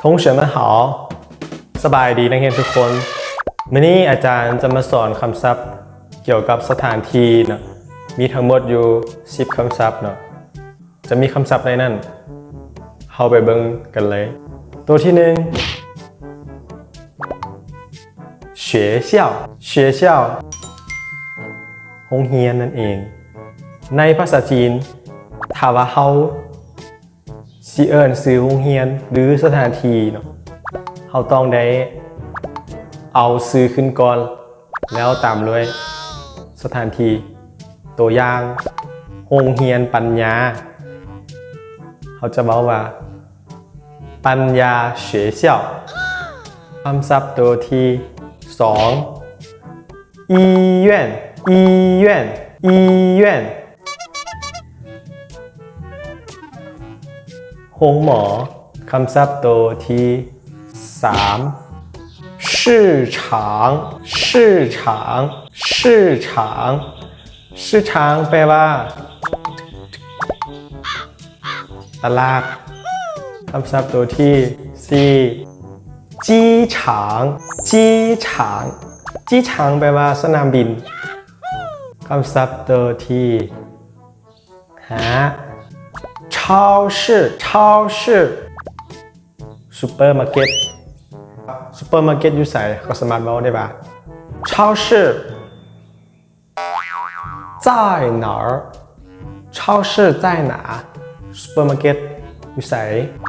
同学们好 ສະບາຍດີນັກຮຽນທຸກຄົນ. ມື້ນີ້ອາຈານຈະມາສອນຄຳສັບກ່ຽວກັບສະຖານທີ່ເນາະ. ມີທັງໝົດຢູ່ສິບຄຳສັບເນາະ. ຈະມີຄຳສັບໃນນັ້ນ ເຮົາໄປເບິ່ງກັນເລີຍ. ໂຕທີໜຶ່ງ 学校 学校 ໂຮງຮຽນນັ້ນເອງ. ໃນພາສາຈີນ ຖ້າວ່າເຮົາຊິເອີ້ນຊື່ໂຮງຮຽນ ຫຼື ສະຖານທີ່ເນາະ, ເຮົາຕ້ອງໄດ້ເອົາຊື່ຂຶ້ນກ່ອນ ແລ້ວຕາມດ້ວຍສະຖານທີ່. ຕົວຢ່າງ ໂຮງຮຽນປັນຍາ ເຮົາຈະເວົ້າວ່າ ปัญญา学校. ຄຳສັບໂຕທີສອງ 医院 医院 医院 ໂຮງໝໍ. ຄຳສັບໂຕທີສາມ 市场 市场 市场 市场 ແປວ່າ ຕະຫຼາດ. ຄຳສັບໂຕທີສີ່ 机场 机场 机场 ແປວ່າສະໜາມບິນ. ຄຳສັບໂຕທີຫ້າ 超市 超市 ຊຸບເປີມາເກັດ. ຊຸບເປີມາເກັດຢູ່ໃສ? ເຮົາສາມາດເວົ້າໄດ້ວ່າ 超市 在哪儿? 超市在哪? ຊຸບເປີມາເກັດຢູ່ໃສ?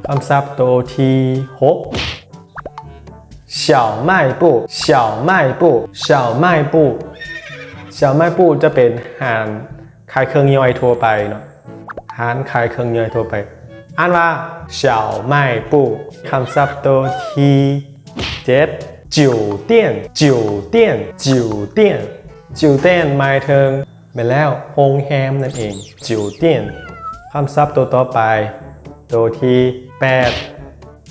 ຄຳສັບໂຕທີຫົກ 小卖部 小卖部 小卖部 小卖部 ຈະເປັນຮ້ານຂາຍເຄື່ອງຍ່ອຍທົ່ວໄປເນາະ, ຮ້ານຂາຍເຄື່ອງຍ່ອຍທົ່ວໄປ ອ່ານວ່າ 小卖部. ຄຳສັບໂຕທີເຈັດ 酒店 酒店 酒店 酒店 ໝາຍເຖິງ ແມ່ນແລ້ວ ໂຮງແຮມນັ້ນເອງ 酒店. ຄຳສັບໂຕຕໍ່ໄປ ໂຕທີແປດ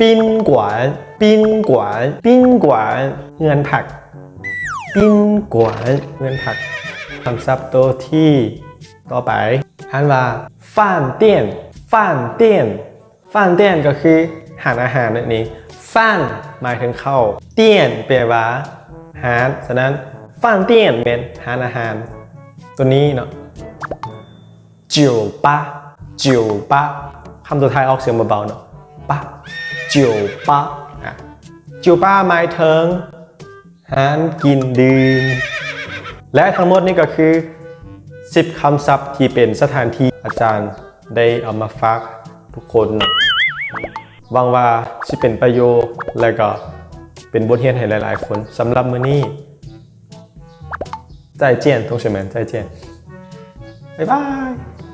宾馆 宾馆 宾馆 ເຮືອນພັກ 宾馆 ເຮືອນພັກ. ຄຳສັບໂຕທີຕໍ່ໄປ ອ່ານວ່າ 饭店 饭店 饭店 ກໍຄືຮ້ານອາຫານນັ້ນເອງ. 饭 ໝາຍເຖິງເຂົ້າ, 店 ແປວ່າຮ້ານ, ສະນັ້ນ 饭店 ແມ່ນຮ້ານອາຫານ. ໂຕນີ້ເນາະ 酒吧 酒吧 ຄຳສຸດທ້າຍອອກສຽງເບົາໆເນາະ 吧 酒吧 ອາ 酒吧 ໝາຍເຖິງ ຮ້ານກິນດື່ມ. ແລະ ທັງໝົດນີ້ກໍຄືສິບຄຳສັບທີ່ເປັນສະຖານທີ່ອາຈານໄດ້ເອົາມາຝາກທຸກຄົນ. ຫວັງວ່າຊິເປັນປະໂຫຍດ ແລະ ກໍເປັນບົດຮຽນໃຫ້ຫຼາຍໆຄົນ. ສຳລັບມື້ນີ້ 再见 同学们 再见 ບາຍບາຍ.